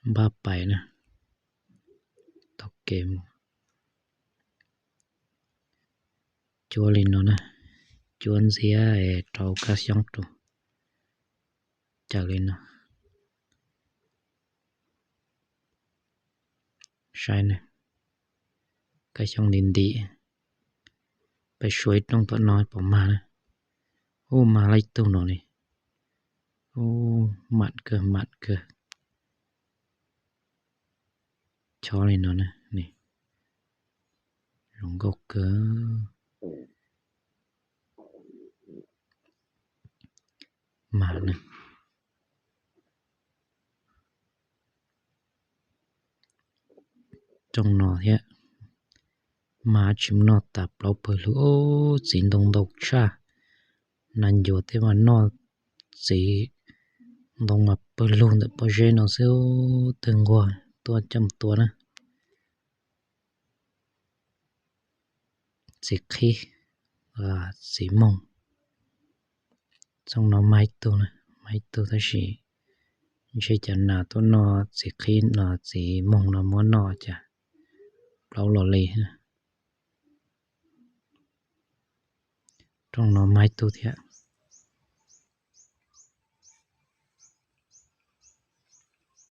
npaj pais na. Taug kev mus. Cuab li no na, cuab ntxiab es rau kab xyoob rau. Cawm li no. Saib na, kab xyoob ntim ntim. Peb suav ib rooj tom no pom mag na. Ub, mag laib tug no ne. Ub, mam kawg mam kawg. Chob li no na, zoo nkauj kawg. Mag na. Rooj no thiab, mag tsis mus noj tas plaub pawg lug. Txiv ntoo ntau tshaj, nas ncuav tej mas noj txiv ntoo mas pawg lug ntawm pob zeb no xwb. Tawg nquag tuaj coj mus tua na. Txiv qhib, txiv moog. Tsooj no mag ib tug, mag ib tug tab sis ntshe cov nas tuaj noj txiv qhib no, txiv moog no muab noj cas plaub los li. Rooj no mag ib tug thiab.